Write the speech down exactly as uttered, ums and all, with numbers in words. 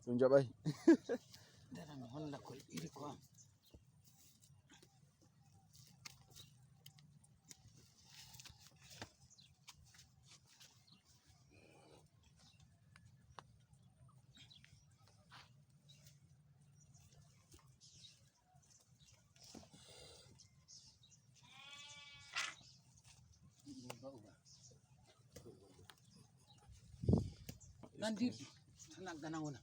Tun jabai. Dara na hon la kol iri kwa. Nandi, tana gana ona.